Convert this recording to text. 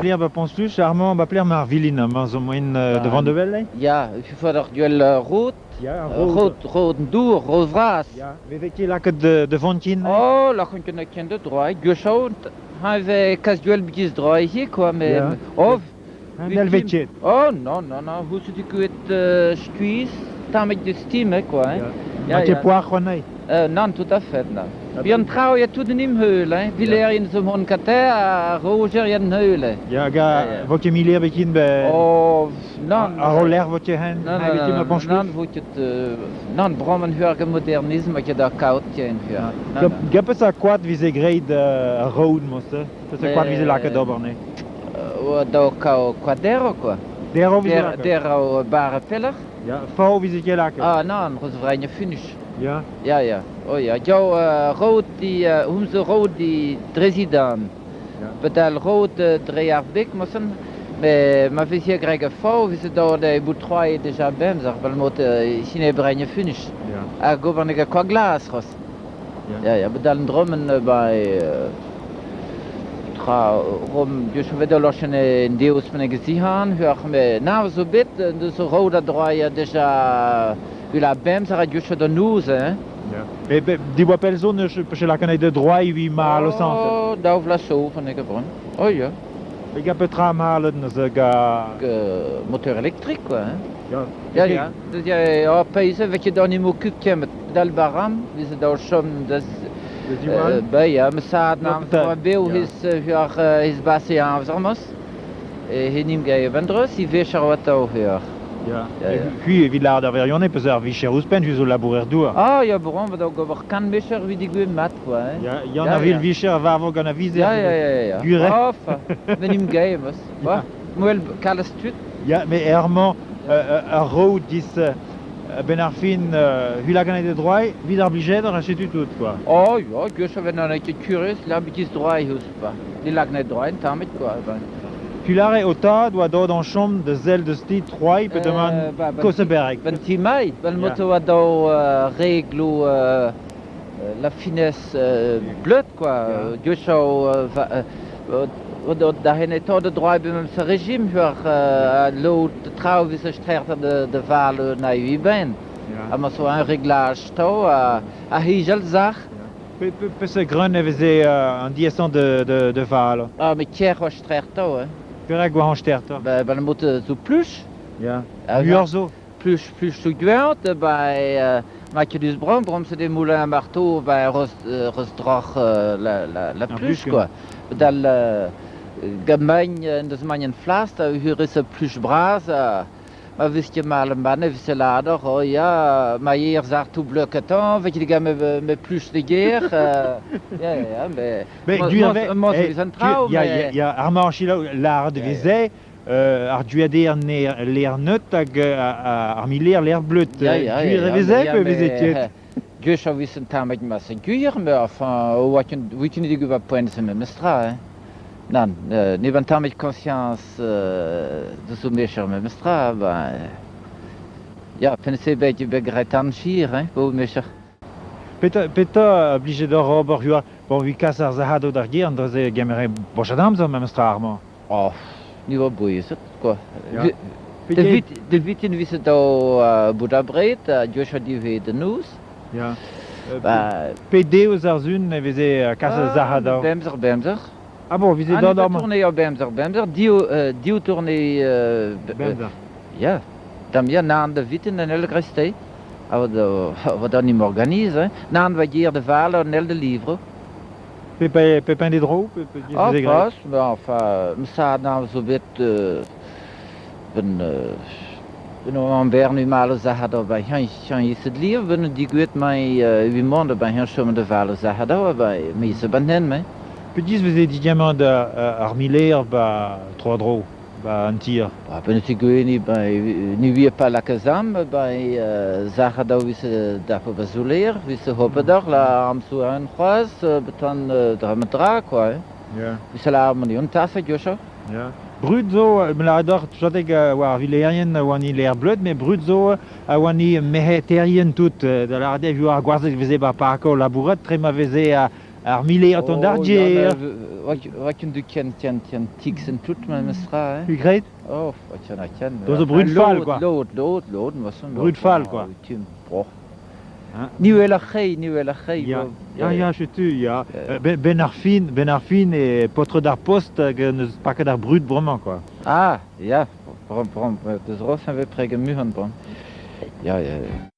Pler ba Pont-Sluch, armañ ba pler mar vilin amañ zo moaien da vont da wel, eh? Ya, il ar duel rod, Ya, rod. Rod, rod an dour, rod vras. Ya, me vez ket lakaet da vont kin, eh? Oh, lakaet ket ken da droiñ. Gwechall, heñ kas duel giz droiñ hiziv, quoi, mais... Ya. Oh, Un vez ket. Oh, non, non, non, vous êtes kuet skuizh, tammig de steam, quoi, hein. Ya. Ja, Ma ket ja. poar c'hoant Nann, tout à fait, nann. Bihan traoù ya tout en imheul, hein. Vilerien zo hon kater ha rojerien heul. Ya, hag a vo ket miler bekin ben... Oh, nann. Ar roller vo ket hen, Nann, hen ma nann, nann, vo ket... Nann, bremañ heur gant modernisme hag da kaout ken heur. Gant peseurt koad vize graet ar road mosse? Peseurt koad vize lakaet ober ne? Da koad derv, quoi. Derv vize lakaet? Derv bare peller. Ya, fav vize ket lakaet? Ah, nann, roz vrein finish. Ja. Ja, ja. Oh ja, jou rood die, hoe ze rood die president. Ja. Betal rood dre ar bek mossen. Mais ma vez hier greg a fau, vi se da de bout troi deja bemzer, vel mot sine bregne finish. Ja. A gober nega kwa glas ros. Ja. Ja, ja, bedal drommen bei tra rom dus we da lochen in deus men gesihan, hör me na zo bet dus rood a droi deja la bemzer a dus da nouz, hein. Ja. Mais di oa pell zo neus peus lakaet de droit evit ma alosant. Oh, daou vloaz zo van ik bron. Oh ja. E ga petra malet neuze ga... Moteur électrique, quoi. Hein. Ja. Ja, ja. Dus ja, ja, peize, weet je dan niet meer kut dal baram, wie ze daar schon das Ba ya, ma saad naam beo his hur his base an Henim gae vendreus, i vech ar watao hur. Ja. Hui evit lâret ar wirionez peus ar vicher ouzhpenn, hu zo labourer douar. Ah, ya, bon, va da gober kant mecher evit digouezh mat, quoi. Hein. Ya, Yann a vil vicher a varvo gant a vizer. Ya, ya, ya, ya. Gure. Enfin, venim gae, mos. Ya. Moel kalz tud. Ya, mais ermañ ar road dis ben ar fin hu lakaet de droit, vid ar blijadur a setu tout, quoi. Oh, ya, gwech a ven an ket curious, la bikis droit eus pa. Ni lak net droit, tammig, quoi. Ben. Tu lâre o tad oa dod an chom da sell deus ti troai pe demañ Koseberg. Ben ti mai, ben moto a daou regloù la finesse bleud, quoi. Gwech da henne tad de droit be sa régime hur lod traoù vis a stert de val na ui ben. Ha ma so un réglage to a hijel zach. Peseurt greun e veze an diaesañ de val? Ah, met ker oa stert to, hein. Perak oa an stertoc'h? Ben, mot zo pluch. Ya. Muioc'h zo? Pluch, pluch zo gweñt, ba ma ket eus bram, bram se des moulins à marteau, ba roz, roz droc'h la pluch, quoi. Dal gamagn, deus magn flast, hur eus pluch bras, ma vez ket mal manne, vez lader, oh ya, ma yer zar tout bleuketan, vez ket me, me pluch de ger, ya, ya, mais... Mais Mo, mo, an traoù, Ya, ya, ya, ar mañ lâret veze, ar duader leer neut hag ar miler leer bleut. Ya, ya, Gwir e veze pe veze ket? Gwech a vez un tamm ma se gwir, mais enfin, oa ket digu va poent se memestra, hein. Nann, ne van tamm conscience deus o mecher memestra, ben... Ya, penn se bet bet graet an chir, hein, bo mecher. Petra a blije d'or ober hua, bon, vi kas ar zahado d'ar ger, an dra-se gemere bochat amzer memestra ar mañ. Oh, ni oa bouezet, quoi. Ja. De vitin vise da bout abred, gwech a divez de noz. Ya. Pe deus ar zun e veze kas ar zahado? Bemzer, bemzer. Ah bon, vise d'an ar tourne eo bemzer, bemzer, div tourne... Bemzer. Ya, dam ya, nan de vitin en el grestei. A da nim organise, hein. Nan va ger de vale en el de livre. Pe pe de dro? Pe Ah, pas, mais enfin, sa nan zo bet ben ben an bern u male zahado bei han han is het lief ben die guet mai ui monde bei han chom de vale zahado bei mi se ban hen me. Pe veze digamant ar miler ba tro dro, ba an tir. Ba ben te gweni bei ni wie pa la kazam bei zahado vis da pa bazuler vis hoppedar la am zu an c'hoaz betan dra quoi. Ya. Vis la am ni tasa Joshua. Ya. Brud zo, me lâret deoc'h, war ar vilerien oa ni leer bleud, met brud zo a oa ni meheterien tout, da lâret eo ar gwarzeg veze ba parko labourat, tre ma veze Ar mile an Oh, d'ar ja, gêr. Wat du ken ken ken tik en tout memes tra, hein. U graet? Oh, wat ken a ken. Dat zo brud fall, quoi. Lod, lod, lod, was zo'n Brud fall, quoi. Boah. Hein? Nieuwe lachei, nieuwe lachei. Ja, ja, ja, setu, ya. Ben ar fin, ben ar fin e paotr d'ar post hag neus paket ar brud bremañ, quoi. Ah, ja, brom, brom, deus rof en ve prege muhan, brom. Ja, ja, ja.